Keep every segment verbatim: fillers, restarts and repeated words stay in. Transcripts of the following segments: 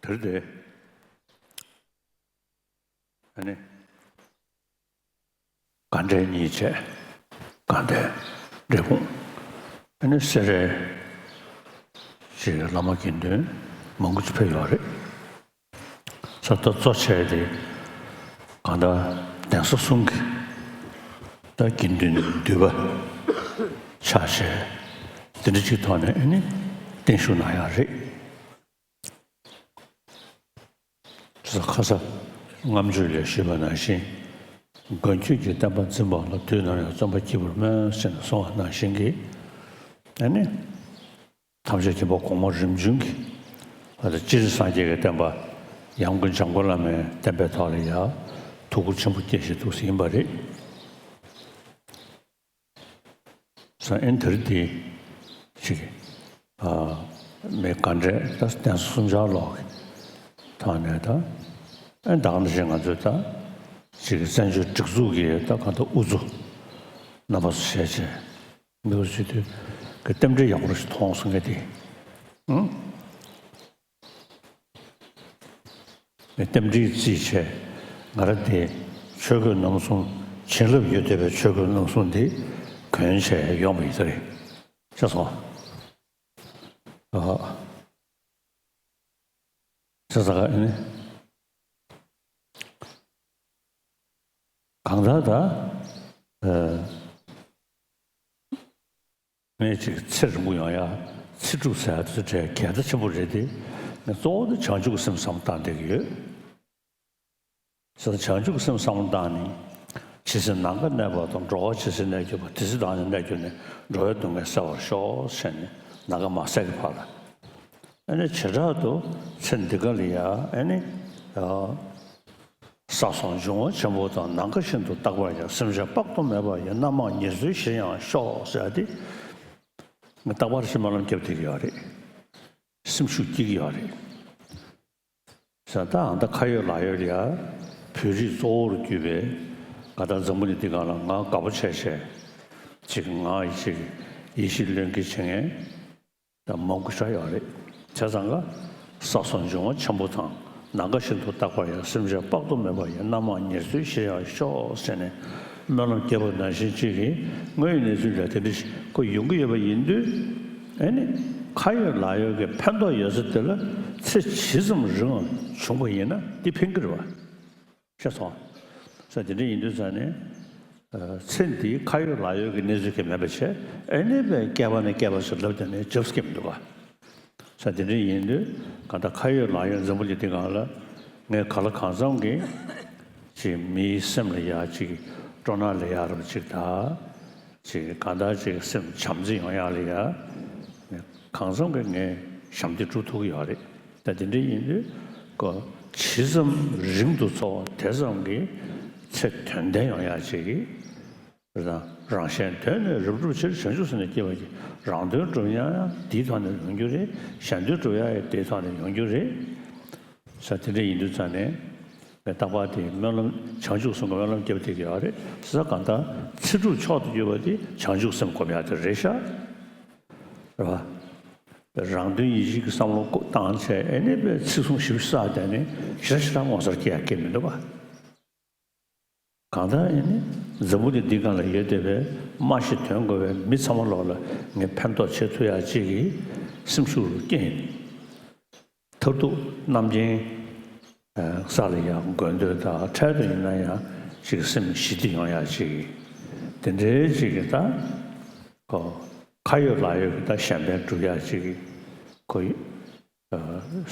དེར་དེ། ཨ་ནི། དགའ་འབྲས་གཉིས་བྱས། དགའ་ལྡན། འབྲས་སྤུངས། ཨ་ནི་སེ་རའི་ཅིག་བླ་མ་དགེ་འདུན་མང་པོ་ཅིག་ཕེབས་ཡོད་རེད། ས་ད་གཙོ་བྱས་ཏེ་གང་ལྟར་གདན་ས་གསུམ་གྱི་ད་དགེ་འདུན་འདུས་པ་ཆ་བྱས་དེ་འདྲ་ཅིག་ཐོག་ནས་ཨ་ནི་བརྟན་བཞུགས་གནང་ཡག་རེད། ཁ་ས་ཁ་ས་ལྔ་མཆོད་ལས་ཞུས་པ་ནང་བཞིན། མགོན་ཁྱོད་ཀྱི་བསྟན་པ་འཛིན་པ་ལ། དུས་ནམ་ཡང་བརྩོན་པ་སྐྱེས་བུར་སྨོན། ཟེར་ནས་གསུངས་པ་ནང་བཞིན་གྱི། ཨ་ནི། ཐམས་ཅད་མཁྱེན་པ་གོང་མ་རིམ་བྱོན་གྱི། ཨ་ད་སྤྱིར་སངས་རྒྱས་ཀྱི་བསྟན་པ། ཡང་སྒོས་འཇམ་མགོན་བླ་མའི་བསྟན་པའི་ཐོག་ལ་ཡང་ཐུགས་ཁུར་ཆེན་པོ་བསྐྱེད་བཞིན་འདུག་ཟེར་ཡིན་པ་རེད། ས་ཨེན་དེར་དེ་ཞིག་ཨ་མི་དགའ་འབྲས་ད་གདན་ས་གསུམ་ཆར་ལོག་གི་ཐོག་ནས་ད་ཨེན་ད་ག་ནང་བཞིན་ང་ཚོས་ད་ཅིག་བཙན་བྱོལ་སྒྲིག་འཛུགས་ཀྱི་ད་གང་ལྟར་དབུ་གཙོ་རྣམ་པ་ཚོ་བྱས་བྱས་འདུག་ཟེར་དུས་ཀྱི་རྟེན་འབྲེལ་ཡག་པོ་ཞིག་མཐོང་སོང་ངས་དེ། ཨང་། རྟེན་འབྲེལ་རྩིས་བྱས། ང་རང་དེ་ཆོས་གོས་རྣམ་གསུམ། བྱིན་རླབས་ཡོད་བསྡད་པའི་ཆོས་གོས་རྣམ་གསུམ་དེ་གོན་བྱས་ཡོང་བ་ཡིན་ས་རེད། ཤེས་སོང་། ཨ། ཤེས་སོང་ཨ་ནི། གང་ལྟར་ད། ཨ། ངས་ཅིག་ཚེ་རིང་པོ་ཡོང་ཡ། ཚེ་སྒྲུབ་ཟེར་ཡ་དེ་ཚོ་གལ་གལ་ཆེན་པོ་རེད་དེ། ངས་གཙོ་བོ་དེ་བྱང་ཆུབ་ཀྱི་སེམས་བསམ་བློ་བཏང་བསྡད་ཀྱི་ཡོད། ཟེར་ན་བྱང་ཆུབ་ཀྱི་སེམས་བསམ་བློ་བཏང་ནས། ཇི་སྲིད་ནམ་མཁའ་གནས་པ་དང་། འགྲོ་བ་ཇི་སྲིད་གནས་གྱུར་པ། དེ་སྲིད་བདག་ནི་གནས་གྱུར་ནས། འགྲོ་བའི་སྡུག་བསྔལ་སེལ་བར་ཤོག་ཟེར་ནས་ནམ་མཁའ་མ་ཟད་ཀྱི་བར་ལ། ཨ་ནི་བྱེ་བྲག་ཏུ་ཚེ་འདི་ག་ལ་ཡ་ཨ་ནི། ཡ། བསགས་སོགས་འབྱུང་བ་ཆེན་པོ་དང་། ནམ་མཁའ་བཞིན་དུ་རྟག་པར་ཡང་། སེམས་ཅན་དཔག་ཏུ་མེད་པ་ཡི། རྣམ་མང་ཉེར་འཚོའི་གཞིར་ཡང་ཤོག་ཟེར་ཏེ། ང་རྟག་པར་ཞིག་སྨོན་ལམ་བརྒྱབ་བསྡད་ཀྱི་ཡོད་རེད། སེམས་ཤུགས་སྐྱེ་གི་ཡོད་རེད། ཟེར་ད་ཨ་ད་ཁ་ཡོད་ལག་ཡོད་ལ་ཡ། བོད་རིགས་གཙོ་བོར་གྱུར་པའི་ག་ད་འཛམ་བུ་གླིང་འདི་སྒང་ལ་ང་དགའ་པོ་བྱས་བྱས། ཅིག་ང་ཡི་ཅིག་ཡིད་ཆེས་བློས་འགེལ་བྱེད་མཁན་ད་མང་པོ་ཞིག་ཡོད་རེད། བྱས་ཙང་ཀ་བསགས་སོགས་འབྱུང་བ་ཆེན་པོ་དང་། ནམ་མཁའ་བཞིན་དུ་རྟག་པར་ཡང་། སེམས་ཅན་དཔག་ཏུ་མེད་པ་ཡི། རྣམ་མང་ཉེར་འཚོའི་གཞིར་ཡང་ཤོག་ཟེར་ནས་སྨོན་ལམ་བརྒྱབ་པ་ནང་བཞིན་ཅིག་གིས་དངོས་ཡོད་གནས་ཚུལ་ལ་དེ་འདྲ་ཞིག་ཁོ་ཡོང་གི་ཡོད་པ་ཡིན་དུས། ཨེ་ནི། ཁ་ཡོད་ལག་ཡོད་ཀྱི་ཕན་ཐོགས་ཡོད་ས་དེ་ལ་ཚེ་ཇི་ཙམ་རིང་བ་བྱུང་བ་ཡིན་ན་འདི་ཕན་གྱི་རེད་བ། ཤེས་སོང་། ས་དེ་འདྲ་ཡིན་དུས་ཙང་ནས། ཨ། ཚེ་འདིའི་ཁ་ཡོད་ལག་ཡོད་ཀྱི་གནས་ཚུལ་གྱི་མེད་པ་བྱས། ཨེ་ནི་བས་བསྐལ་པ་ནས་བསྐལ་པ་ཞིག་ལབ་བསྡད་ནས་འཇབ་སྐྱེ་མི་འདུག་ག་ས་དེ་འདྲ་ཡིན་དུས་གང་ལྟར་ཁ་ཡོད་ལག་ཡོད་འཛམ་བུ་གླིང་འདི་སྒང་ལ་ངས་ག་ལ་གང་འཚམ་གྱིས་ཅིག་མིའི་སེམས་ལ་ཡག་ཅིག་སྤྲོ་སྣང་ལ་ཡག་རབ་ཅིག་དང་། ཅིག་གང་ལྟར་ཅིག་སེམས་བྱམས་བརྩེ་ཡོང་ཡག་ལ་ཡག་གང་འཚམ་གྱིས་ངས་ཞབས་འདེགས་སྒྲུབ་ཐུབ་ཀྱི་ཡོད་རེད། ད་དེ་འདྲ་ཡིན་དུས་ཀོ་ཇི་ཙམ་རིང་དུ་འཚོ་བ་དེ་ཙམ་གྱིས་ཚེ་དོན་ལྡན་ཡོང་ཡག་ཅིག་གིས། རང་གཞན་དོན་ནི་རབ་བསྒྲུབ་ཕྱིར། བྱང་ཆུབ་སེམས་ནི་བསྐྱེད་པར་བགྱི། རང་དོན་སྒྲུབ་ཡག་ཡང་དེའི་ཐོག་ནས་ཡོང་རྒྱུ་རེད། གཞན་དོན་སྒྲུབ་ཡག་ཡང་དེའི་ཐོག་ནས་ཡོང་རྒྱུ་རེད། ས་དེ་འདྲ་ཡིན་དུས་ཙང་ནས་ངས་རྟག་པར་དེ་སྨོན་ལམ་བྱང་ཆུབ་སེམས་ཀྱི་སྨོན་ལམ་བརྒྱབ་བསྡད་ཀྱི་ཡོད་རེད། ས་གང་ལྟར་ཚེ་སྒྲུབ་མཆོག་ཏུ་གྱུར་པ་དེ་བྱང་ཆུབ་སེམས་སྒོམ་ཡག་དེ་རེད་ཤག་རེད་བ། རང་དོན་ཡིད་བྱེད་ཀྱི་བསམ་བློ་བཏང་བྱས་ཨེ་ནི་པའི་ཚིག་ཟུང་ཞིབ་བསགས་བསྡད་ནས་ཞེ་དྲག་ཞེ་དྲག་ངོ་མཚར་སྐྱེ་ཡག་སྐྱེ་མི་འདུག་བ། གང་ལྟར་ཨེ་ནི་འཛམ་བུ་གླིང་འདི་སྒང་ལ་ཡོད་བསྡད་པའི་སྨྲ་ཤེས་དོན་གོ་བའི་མི་ཚང་མ་ལོག་ལ་ངས་ཕན་ཐོགས་བྱེད་ཐུབ་ཡག་ཅིག་གི་སེམས་ཤུགས་རུ་སྐྱེས། མཐར་ཐུག་རྣམ་མཁྱེན་ས་ལ་ཡང་དགོས་འདོད་དང་འཕྲལ་དུ་ཡིན་ན་ཡང་ཅིག་སེམས་ཞི་བདེ་ཡོང་ཡག་ཅིག་དེ་འདྲའི་ཅིག་གི་ད་ཁོ་ཁ་ཡོད་ལག་ཡོད་ཀྱི་ད་གཞན་ཕན་སྒྲུབ་ཡག་ཅིག་གི་ཁོ་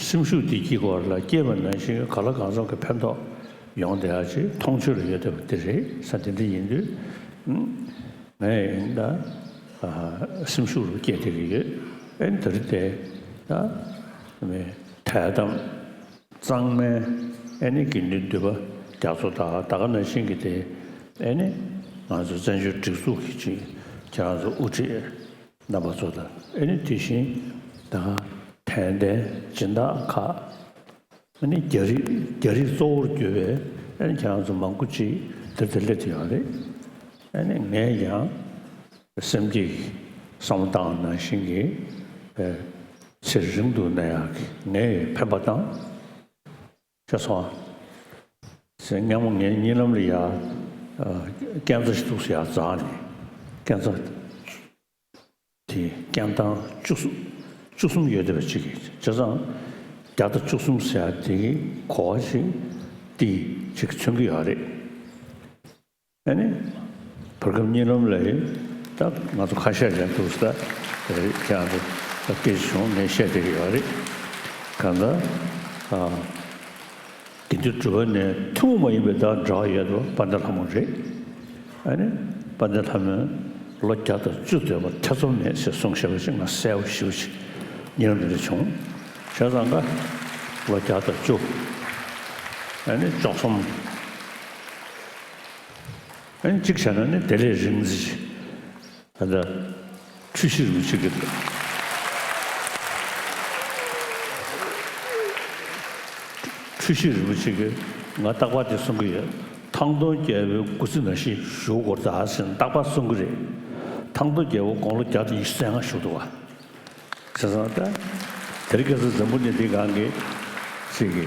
སེམས་ཤུགས་འདི་དཀྱིལ་འཁོར་ལ་སྐྱེས་པ་ནང་བཞིན་ག་ལ་གང་འཚམ་གྱི་ཕན་ཐོགས་ཡོང་བསྡད་ཡག་ཅིག་མཐོང་ཆོས་ལ་ཡོད་བསྡད་པ་འདི་རེད། ས་དེ་འདྲ་ཡིན་དུས། ངས་ཡིན་ད། ཨ། སེམས་ཤུགས་རུ་སྐྱེས་བསྡད་ཀྱི་ཡོད། ཨེ་འདིར་དེ། ད། མི། དད་དམ། གཙང་མའི། ཨེ་ནི་དགེ་འདུན་འདུས་པ་རྒྱ་མཚོ་དང་ད་ག་ནང་བཞིན་གྱི་དེ། ཨེ་ནི། ང་ཚོ་བཙན་བྱོལ་སྒྲིག་འཛུགས་ཀྱི་ཅིག་ཁྱེད་རང་ཚོ་དབུ་ཁྲིད་རྣམ་པ་ཚོ་དང་ཨེ་ནི་དེ་བཞིན་ད་དད་ལྡན་སྦྱིན་བདག་ཁག་ཨ་ནི་རྒྱ་རིགས་རྒྱ་རིགས་གཙོ་བོར་གྱུར་པའི་ཨ་ནི་ཁྱེད་རང་ཚོ་མང་པོ་ཅིག་དེར་དེ་སླེབས་ཡོད་རེད། ཨ་ནི་ངས་ཀྱང་སེམས་ཀྱི་བསམ་བློ་བཏང་ནང་བཞིན་གྱི་ཨེ་ཚེ་རིང་དུ་གནས་ཡག་གི་ངས་ཕན་པ་དང་ ཤེས་སོང་ཨ། ཟེར་སྔ་མོ་ངའི་གཉིད་ལམ་ལ་ཡ། ཨ། རྐྱེན་རྩ་ཞིག་འདུག་ཟེར་ཡ་འཛེགས་ནས། རྐྱེན་རྩ་དེ་རྐྱེན་ཐང་བཅུ་གསུམ། བཅུ་གསུམ་ཡོད་བསྡད་པ་ཅིག་གིས། བྱས་ཙང་བརྒྱ་དང་བཅུ་གསུམ་ཟེར་ཡ་དེ་གི་གོ་བ་ཞིག་དེ་ཅིག་མཚོན་གྱི་ཡོད་རེད། ཨ་ནི། བར་སྐབས་གཉིད་ལམ་ལ་ཡིན། ད་ང་ཚོ་ཁ་ཤས་ཀྱང་འདུག་ཟེར། ད་རེད། ཁྱེད་རང་ཚོ་སྐད་ཆ་བྱུང་། ངས་བཤད་བསྡད་ཀྱི་ཡོད་རེད། གང་ལྟར། ཨ། དགེ་འདུན་གྲུབ་པ་ནས་ཐུན་མོང་མ་ཡིན་པའི་ད་འབྲེལ་བ་ཡོད་པ་དཔལ་ལྡན་ལྷ་མོ་རེད། ཨ་ནི། དཔལ་ལྡན་ལྷ་མོས་ལོ་བརྒྱ་དང་བཅུ་སྡོད་པར་ཐེ་ཚོམ་མེད་ཅེས་གསུངས་བཞག་པ་ཞིག་ང་གསལ་པོ་ཞེ་པོ་ཅིག་གཉིད་ལམ་འདི་འདྲ་བྱུང་། བྱས་ཙང་ཀ་ལོ་བརྒྱ་དང་བཅུ། ཨ་ནི་བཅུ་གསུམ། ཨ་ནི་གཅིག་བྱས་ན་ནི་དེ་ལས་རིང་ཙམ་ཞིག་ད་ལྟ་འཁྲུལ་ཞིག་རིན་པོ་ཆེ་གིས། འཁྲུལ་ཞིག་རིན་པོ་ཆེ་གིས་ང་རྟག་པར་དེ་གསུང་གི་ཡོད། ཐང་སྟོང་རྒྱལ་པོའི་སྐུ་ཚེ་ནང་བཞིན་བཞུགས་དགོས་རེད་ད་ཟེར་ནས་རྟག་པར་གསུང་གི་རེད། ཐང་སྟོང་རྒྱལ་པོ་དགུང་ལོ་བརྒྱ་དང་ཉི་ཤུ་རྩ་ལྔ་བཞུགས་འདུག་བ། བྱས་ཙང་ད་དེ་རིང་ཁ་སང་འཛམ་བུ་གླིང་འདི་སྒང་གི་ཅིག་གི་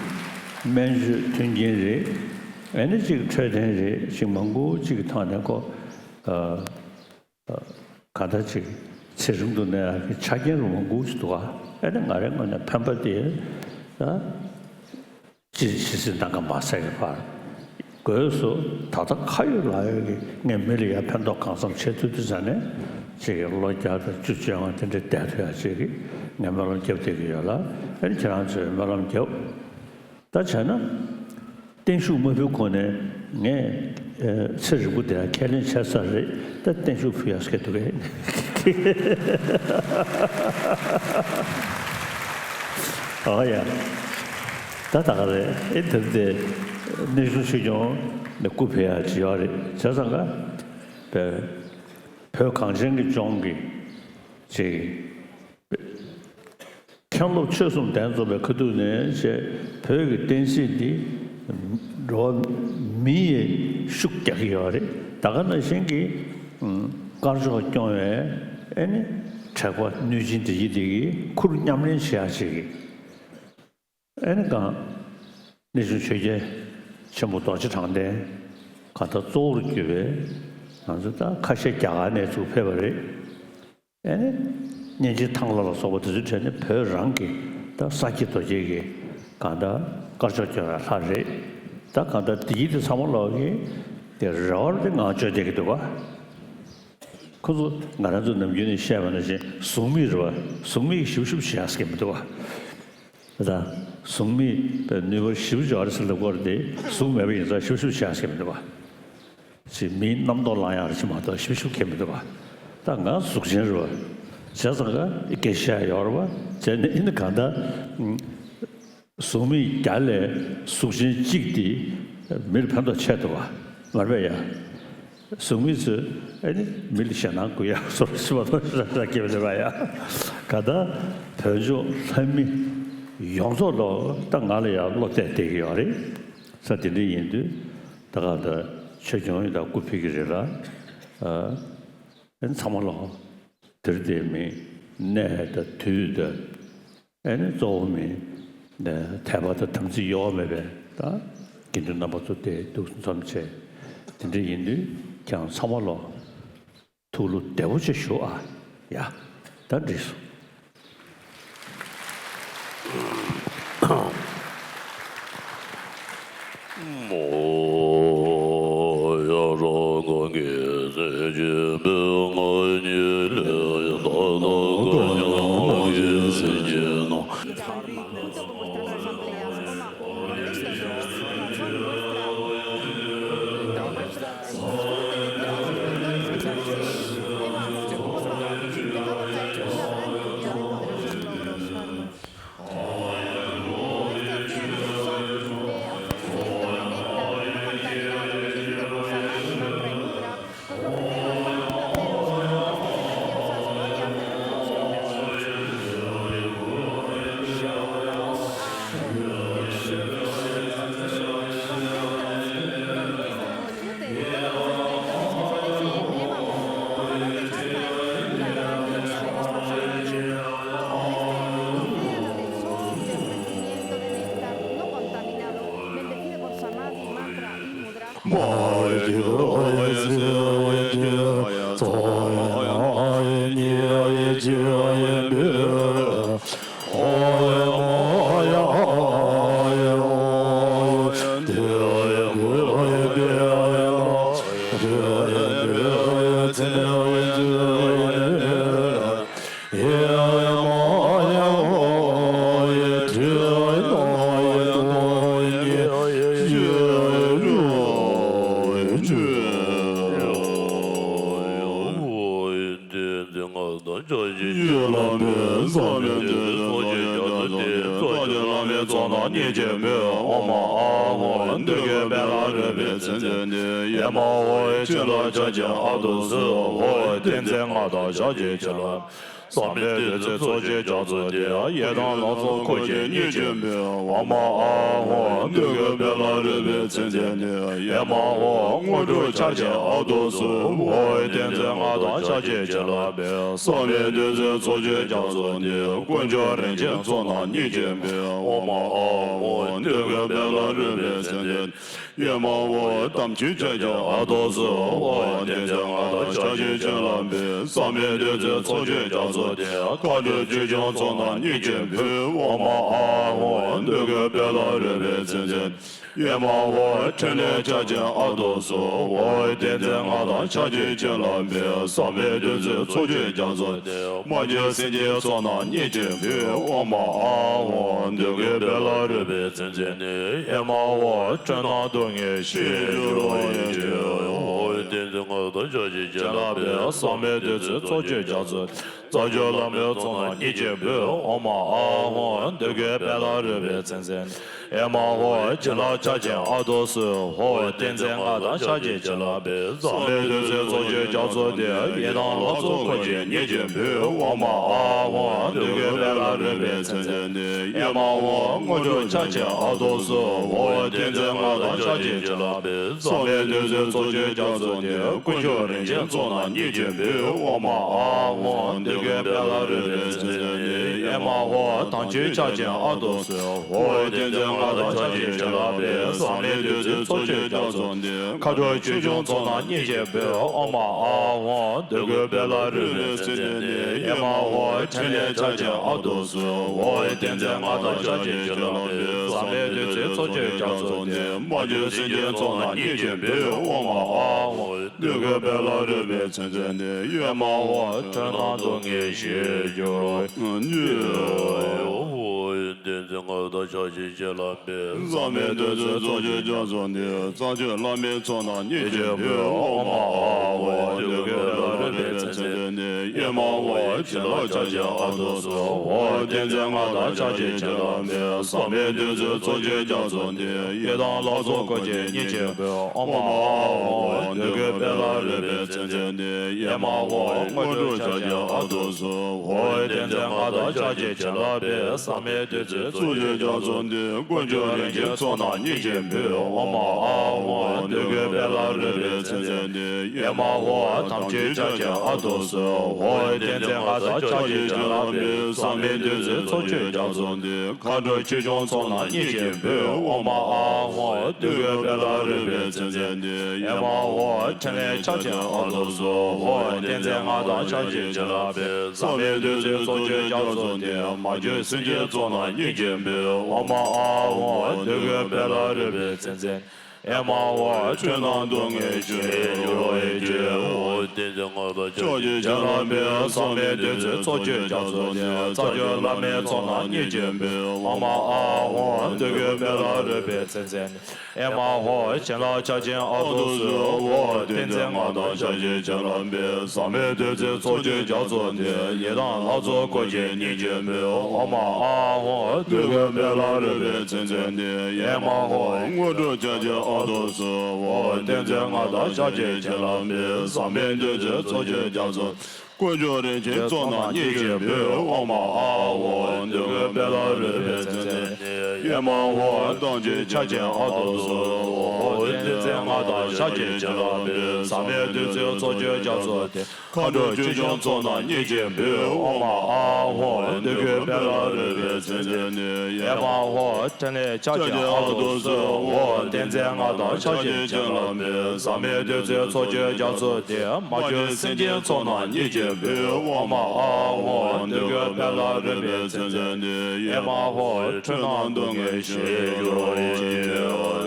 སྨན་བཅོས་མཐུན་རྐྱེན་རེད། ཨ་ནི་ཅིག་འཕྲོད་བསྟེན་རེད། ཅིག་མང་པོ་ཅིག་གི་ཐོག་ནས་ཁོ། ཨ། གང་ལྟར་ཅིག་ཚེ་རིང་དུ་གནས་ཡག་གི་ཆ་རྐྱེན་རུ་མང་པོ་ཞིག་འདུག་ག་ཨ་ནི་ང་རའི་ངོས་ནས་ཕན་པ་དེ་ད་ཅི་ཇི་སྲིད་ནམ་མཁའ་མ་ཟད་ཀྱི་བར་དགོས་སོ། ད་ལྟ་ཁ་ཡོད་ལག་ཡོད་ཀྱི་ངས་མི་ལ་ཡ་ཕན་ཐོགས་གང་འཚམ་བྱེད་ཐུབ་དུས་ཙ་ནས་ཅིག་གི་ལོ་བརྒྱ་དང་བཅུ་བཅོ་ལྔ་དེ་འདྲ་བསྡད་ཐུབ་ཡག་ཅིག་གི་ངས་སྨོན་ལམ་རྒྱབ་བསྡད་ཀྱི་ཡོད་ལ། ཨ་ནི་ཁྱེད་རང་ཚོས་སྨོན་ལམ་རྒྱབ། ད་བྱས་ན། བརྟན་བཞུགས་མ་ཕུལ་གོང་ནས་ངས་ཨ་ཚེ་རིང་པོ་དེ་ཁས་ལེན་བྱས་ཚར་རེད། ད་བརྟན་བཞུགས་ཕུལ་ཡག་སྐད་འདུག་གས། ཨོ་ཡ། ད་ད་ག་རེད། ཨེ་དེ་དེ་གནས་ཆུང་ཆོས་སྐྱོང་ནས་སྐུ་ཕེབས་ཡག་ཅིག་ཡོད་རེད། བྱས་ཙང་ཀ་བོད་གངས་ཅན་གྱི་ལྗོངས་ཀྱི་ཅིག་མཁན་སློབ་ཆོས་གསུམ་གདན་འཛོམས་པའི་ཁ་ཐུག་ནས་བྱས་བོད་ཀྱི་བསྟན་སྲིད་འདི་འགྲོ་བ་མི་ཡིས་ཤུགས་རྒྱག་གི་ཡོད་རེད། ད་ག་ནང་བཞིན་གྱི་དཀར་ཕྱོགས་སྐྱོང་བའི་ཨེ་ནི་དྲེགས་པ་གནོད་སྦྱིན་འདི་ཡི་འདི་གི་ཁུར་མཉམ་ལེན་བྱེད་ཡག་ཅིག་གི་ཨེ་ནི་གང་གནས་ཆུང་ཆོས་རྒྱལ་ཆེན་པོ་རྡོ་རྗེ་དྲང་བདེན་གང་ལྟར་གཙོ་བོར་གྱུར་པའི་ང་ཚོ་ད་ཁ་ཤས་རྒྱ་གར་ནས་ཚུར་ཕེབས་པ་རེད། ཨེ་ནི། གཉན་ཆེན་ཐང་ལྷ་ལ་སོགས་པ་དེ་ཚོའི་གྲས་ནི་བོད་རང་གི་ད་ས་སྐྱེས་རྡོ་སྐྱེས་ཀྱི་གང་ལྟར་དཀར་ཕྱོགས་སྐྱོང་བའི་ལྷ་རེད། ད་གང་ལྟར་དེ་ཡིན་དེ་ཚང་མ་ལོག་གི་དེ་རེ་བར་དེ་ངང་བཅོས་བསྡད་ཀྱི་འདུག་ག་ཁོ་ཚོ་ང་རང་ཚོ་ནམ་རྒྱུན་ནས་བཤད་པ་ནང་བཞིན་གཟུགས་མེད་རེད་བ། གཟུགས་མེད་ཀྱི་ཞིབ་ཞིབ་བྱེད་ཡག་ཟེར་གྱི་མི་འདུག་ག་ད་གཟུགས་མེད་པའི་ནུས་པ་ཞིབ་ཅིག་ཡོད་རེད་ཟེར་ལབ་དགོས་རེད་དེ། གཟུགས་མེད་པ་ཡིན་ཙང་ཞིབ་ཞིབ་བྱེད་ཡག་ཟེར་གྱི་མི་འདུག་ག་ཅིག་མིའི་རྣམ་རྟོག་ལངས་ཡག་རེ་ཅིག་མ་གཏོགས་ཞིབ་ཞིབ་ཁེལ་མི་འདུག་ག་ད་ང་གཟུགས་ཅན་རེད་བ། བྱས་ཙང་ཀ་སྐད་ཆ་ཡོད་རེད་བ། བྱས་ནས་ཨེ་ནི་གང་ལྟར་གཟུགས་མེད་བརྒྱ་ལས་གཟུགས་ཅན་གཅིག་དེ་མིར་ཕན་ཐོགས་ཆེ་འདུག་ག་མ་རེད་པས་ཡ། གཟུགས་མེད་ཚོས་ཨེ་ནི་མི་ལ་ཞེད་སྣང་སྐུལ་ཡག་བཟོ་འདྲ་ཞིག་མ་གཏོགས་ཞེ་དྲག་སྐྱེ་མི་འདུག་ག་ཡ། གང་ལྟར་བོད་ལྗོངས་ལྷ་མི་ཡོངས་རྫོགས་ལོ་ད་ང་ལ་ཡ་བློ་གཏད་བསྡད་ཀྱི་ཡོད་རེད། ས་དེ་འདྲ་ཡིན་དུས། ད་ག་ད་ཆོས་སྐྱོང་ཡིན་ད་སྐུ་ཕེབས་ཀྱི་རེད་ལ། ཨ་ཚང་མ་ལོ། དེར་དེ་མིན་གནས་ད་དུས་ད་ཨེ་ནི་གཙོ་བོ་མིན་ད་དད་པ་ད་དམ་ཚིག་གཡོ་བ་མེད་པའི་ད་དགེ་འདུན་རྣམ་པ་ཚོ་དེ་འདུག་འཛོམས་བྱས་དེ་འདྲ་ཡིན་དུས་ཁྱེད་རང་ཚང་མ་ལོ། ཐུགས་བློ་བདེ་བོ་ཅིག་ཞུ་ཨ། ཡ། ད་འགྲིག་སོང་། བསམ་པའི་བདུད་རྩི་ཚོགས་ཀྱི་རྒྱ་མཚོ་དེ། ཡི་དམ་ལྷ་ཚོགས་འཁོར་བཅས་མཉེས་པའི་དཔལ། ཨོཾ་ཨཱཿཧཱུྃ། འདོད་དགུའི་དཔལ་ལ་རོལ་པའི་ཚེ་འདི་ནས། ཨེ་མ་ཧོ། དངོས་གྲུབ་ཆར་ཆེན་ཨ་ཏོ་སུ། ཨོཾ་བསྟན་འཛིན་སྔགས་དང་ཕྱག་རྒྱའི་བྱིན་རླབས་འཕེལ། བསམ་པའི་བདུད་རྩི་ཚོགས་ཀྱི་རྒྱ་མཚོ་འདི། དཀོན་མཆོག་རིན་ཆེན་ཚོགས་རྣམས་མཉེས་པའི་དཔལ། ཨོཾ་ཨཱཿཧཱུྃ། འདོད་དགུའི་དཔལ་ལ་རོལ་པའི་ཚེ་འདི་ནས། ཨེ་མ་ཧོ། དམ་ཆོས་ཕྱག་རྒྱའི་ཨ་ཏོ་སུ། ཨོཾ་བསྟན་འཛིན་སྔགས་དང་ཕྱག་རྒྱའི་བྱིན་རླབས་འཕེལ། བསམ་པའི་བདུད་རྩི་ཚོགས་ཀྱི་རྒྱ་མཚོ་འདི། མཁའ་འགྲོ་ཆོས་སྐྱོང་ཚོགས་རྣམས་མཉེས་པའི་དཔལ། ཨོཾ་ཨཱཿཧཱུྃ། འདོད་དགུའི་དཔལ་ལ་རོལ་པའི་ཚེ་འདི་ནས། ཨེ་མ་ཧོ། ཕྲིན་ལས་ཕྱག་ཆེན་ཨ་ཏོ་སུ། ཨོཾ་བསྟན་འཛིན་སྔགས་དང་ཕྱག་རྒྱའི་བྱིན་རླབས་འཕེལ། བསམ་པའི་བདུད་རྩི་ཚོགས་ཀྱི་རྒྱ་མཚོ་འདི། མ་གྱུར་སེམས་ཅན་ཚོགས་རྣམས་མཉེས་པའི་དཔལ། ཨོཾ་ཨཱཿཧཱུྃ། འདོད་དགུའི་དཔལ་ལ་རོལ་པའི་ཚེ་འདི་ནས། ཨེ་མ་ཧོ། འཁྲུལ་སྣང་སྡུག་བསྔལ་ཞི་བར་གྱུར་ཅིག། ཨོཾ་བསྟན་འཛིན་སྔགས་དང་ཕྱག་རྒྱའི་བྱིན་རླབས་འཕེལ། བསམ་པའི་བདུད་རྩི་ཚོགས་ཀྱི་རྒྱ་མཚོ། རྩ་བརྒྱུད་བླ་མའི་ཚོགས་རྣམས་མཉེས་པའི་དཔལ། ཨོཾ་ཨཱཿཧཱུྃ། འདོད་དགུའི་དཔལ་ལ་རོལ་པའི་ཚེ་འདི་ནས། ཨེ་མ་ཧོ། བྱིན་རླབས་ཕྱག་ཆེན་ཨ་ཏོ་སུ། ཨོཾ་བསྟན་འཛིན་སྔགས་དང་ཕྱག་རྒྱའི་བྱིན་རླབས་འཕེལ། བསམ་པའི་བདུད་རྩི་ཚོགས་ཀྱི་རྒྱ་མཚོ་འདི། ཡི་དམ་ལྷ་ཚོགས་འཁོར་བཅས་མཉེས་པའི་དཔལ། ཨོཾ་ཨཱཿཧཱུྃ། འདོད་དགུའི་དཔལ་ལ་རོལ་པའི་ཚེ་འདི་ནས། ཨེ་མ་ཧོ། དངོས་གྲུབ་ཆར་ཆེན་ཨ་ཏོ་སུ། ཨོཾ་བསྟན་འཛིན་སྔགས་དང་ཕྱག་རྒྱའི་བྱིན་རླབས་འཕེལ། བསམ་པའི་བདུད་རྩི་ཚོགས་ཀྱི་རྒྱ་མཚོ་འདི། དཀོན་མཆོག་རིན་ཆེན་ཚོགས་རྣམས་མཉེས་པའི་དཔལ། ཨོཾ་ཨཱཿཧཱུྃ། འདོད་དགུའི་དཔལ་ལ་རོལ་པའི་ཚེ་འདི་ནས། ཨེ་མ་ཧོ། དམ་ཆོས་ཕྱག་ཆེན་ཨ་ཏོ་སུ། ཨོཾ་བསྟན་འཛིན་སྔགས་དང་ཕྱག་རྒྱའི་བྱིན་རླབས་འཕེལ། བསམ་པའི་བདུད་རྩི་ཚོགས་ཀྱི་རྒྱ་མཚོ་འདི། མཁའ་འགྲོ་ཆོས་སྐྱོང་ཚོགས་རྣམས་མཉེས་པའི་དཔལ། ཨོཾ་ཨཱཿཧཱུྃ། འདོད་དགུའི་དཔལ་ལ་རོལ་པའི་ཚེ་འདི་ནས། ཨེ་མ་ཧོ། ཕྲིན་ལས་ཕྱག་ཆེན་ཨ་ཏོ་སུ། ཨོཾ་བསྟན་འཛིན་སྔགས་དང་ཕྱག་རྒྱའི་བྱིན་རླབས་འཕེལ། བསམ་པའི་བདུད་རྩི་ཚོགས་ཀྱི་རྒྱ་མཚོ་འདི། མ་གྱུར་སེམས་ཅན་ཚོགས་རྣམས་མཉེས་པའི་དཔལ། ཨོཾ་ཨཱཿཧཱུྃ། འདོད་དགུའི་དཔལ་ལ་རོལ་པའི་ཚེ་འདི་ནས། ཨེ་མ་ཧོ། འཁྲུལ་སྣང་སྡུག་བསྔལ་ཞི་བར་གྱུར་ཅིག། ཨོཾ་བསྟན་འཛིན་སྔགས་དང་ཕྱག་རྒྱའི་བྱིན་རླབས་འཕེལ། བསམ་པའི་བདུད་རྩི་ཚོགས་ཀྱི་རྒྱ་མཚོ་འདི། རྩ་བརྒྱུད་བླ་མའི་ཚོགས་རྣམས་མཉེས་པའི་དཔལ། ཨོཾ་ཨཱཿཧཱུྃ། འདོད་དགུའི་དཔལ་ལ་རོལ་པའི་ཚེ་འདི་ནས། ཨེ་མ་ཧོ། བྱིན་རླབས་ཕྱག་ཆེན་ཨ་ཏོ་སུ། ཨོཾ་བསྟན་འཛིན་སྔགས་དང་ཕྱག་རྒྱའི་བྱིན་རླབས་འཕེལ། བསམ་པའི་བདུད་རྩི་ཚོགས་ཀྱི་རྒྱ་མཚོ་འདི། ཡི་དམ་ལྷ་ཚོགས་འཁོར་བཅས་མཉེས་པའི་དཔལ། ཨོཾ་ཨཱཿཧཱུྃ། འདོད་དགུའི་དཔལ་ལ་རོལ་པའི་ཚེ་འདི་ནས། ཨེ་མ་ཧོ། དངོས་གྲུབ་ཕྱག་རྒྱའི་ཨ་ཏོ་སུ། ཨོཾ་བསྟན་འཛིན་སྔགས་དང་ཕྱག་རྒྱའི་བྱིན་རླབས་འཕེལ། བསམ་པའི་བདུད་རྩི་ཚོགས་ཀྱི་རྒྱ་མཚོ་འདི། དཀོན་མཆོག་རིན་ཆེན་ཚོགས་རྣམས་མཉེས་པའི་དཔལ། ཨོཾ་ཨཱཿཧཱུྃ། འདོད་དགུའི་དཔལ་ལ་རོལ་པའི་ཚེ་འདི་ནས། ཨེ་མ་ཧོ། དམ་ཆོས་ཕྱག་ཆེན་ཨ་ཏོ་སུ། ཨོཾ་བསྟན་འཛིན་སྔགས་དང་ཕྱག་རྒྱའི་བྱིན་རླབས་འཕེལ། བསམ་པའི་བདུད་རྩི་ཚོགས་ཀྱི་རྒྱ་མཚོ་འདི། མཁའ་འགྲོ་ཆོས་སྐྱོང་ཚོགས་རྣམས་མཉེས་པའི་དཔལ། ཨོཾ་ཨཱཿཧཱུྃ། འདོད་དགུའི་དཔལ་ལ་རོལ་པའི་ཚེ་འདི་ནས། ཨེ་མ་ཧོ། ཕྲིན་ལས་ཕྱག་ཆེན་ཨ་ཏོ་སུ། ཨོཾ་བསྟན་འཛིན་སྔགས་དང་ཕྱག་རྒྱའི་བྱིན་རླབས་འཕེལ། བསམ་པའི་བདུད་རྩི་ཚོགས་ཀྱི་རྒྱ་མཚོ་འདི། མ་གྱུར་སེམས་ཅན་ཚོགས་རྣམས་མཉེས་པའི་དཔལ། ཨོཾ་ཨཱཿཧཱུྃ། འདོད་དགུའི་དཔལ་ལ་རོལ་པའི་ཚེ་འདི་ནས། ཨེ་མ་ཧོ། འཁྲུལ་སྣང་སྡུག་བསྔལ་ཞི་བར་གྱུར་ཅིག། ཨོཾ་བསྟན་འཛིན་སྔགས་དང་ཕྱག་རྒྱའི་བྱིན་རླབས་འཕེལ། བསམ་པའི་བདུད་རྩི་ཚོགས་ཀྱི་རྒྱ་མཚོ་འདི། རྩ་བརྒྱུད་བླ་མའི་ཚོགས་རྣམས་མཉེས་པའི་དཔལ། ཨོཾ་ཨཱཿཧཱུྃ། འདོད་དགུའི་དཔལ་ལ་རོལ་པའི་ཚེ་འདི་ནས། ཨེ་མ་ཧོ། བྱིན་རླབས་ཕྱག་ཆེན་ཨ་ཏོ་སུ། ཨོཾ་བསྟན་འཛིན་སྔགས་དང་ཕྱག་རྒྱའི་བྱིན་རླབས་འཕེལ། བསམ་པའི་བདུད་རྩི་ཚོགས་ཀྱི་རྒྱ་མཚོ་འདི། ཡི་དམ་ལྷ་ཚོགས་འཁོར་བཅས་མཉེས་པའི་དཔལ། ཨོཾ་ཨཱཿཧཱུྃ། འདོད་དགུའི་དཔལ་ལ་རོལ་པའི་ཚེ་འདི་ནས། ཨེ་མ་ཧོ། དངོས་གྲུབ་ཕྱག་རྒྱའི་ཨ་ཏོ་སུ། ཨོཾ་བསྟན་འཛིན་སྔགས་དང་ཕྱག་རྒྱའི་བྱིན་རླབས་འཕེལ། བསམ་པའི་བདུད་རྩི་ཚོགས་ཀྱི་རྒྱ་མཚོ། དཀོན་མཆོག་རིན་ཆེན་ཚོགས་རྣམས་མཉེས་པའི་དཔལ། ཨོཾ་ཨཱཿཧཱུྃ། འདོད་དགུའི་དཔལ་ལ་རོལ་པའི་ཚེ་འདི་ནས། ཨེ་མ་ཧོ། དམ་ཆོས་ཕྱག་ཆེན་ཨ་ཏོ་སུ། ཧོ། བསྟན་འཛིན་མངའ་བདག་ཕྱག་རྒྱའི་བྱིན་རླབས་འཕེལ། བསམ་ཡས་བདུད་རྩིའི་ཚོགས་མཆོད་རྒྱ་མཚོ་དེར། མཁའ་འགྲོ་བཅུ་བཞི་ཚོགས་རྣམས་ཉིད་ཀྱིས་འབུལ། ཨོཾ་ཨཱཿཧཱུྃ། འདོད་དགུའི་དཔལ་ལ་རོལ་པའི་མཚན་འཛིན་ནི། ཨེ་མ་ཧོ། ཕྲིན་ལས་ཕྱག་རྒྱའི་ཨ་ཏོ་སུ། ཧོ། བསྟན་འཛིན་མངའ་བདག་ཕྱག་རྒྱའི་བྱིན་རླབས་འཕེལ། བསམ་ཡས་བདུད་རྩིའི་ཚོགས་མཆོད་རྒྱ་མཚོ་དེར། མ་གྱུར་སེམས་ཅན་ཚོགས་རྣམས་ཉིད་ཀྱིས་འབུལ། ཨོཾ་ཨཱཿཧཱུྃ། འདོད་དགུའི་དཔལ་ལ་རོལ་པའི་མཚན་འཛིན་ནི། ཨེ་མ་ཧོ། འཁྲུལ་སྣང་སྡུག་བསྔལ་ཞི་གྱུར་ཅིག།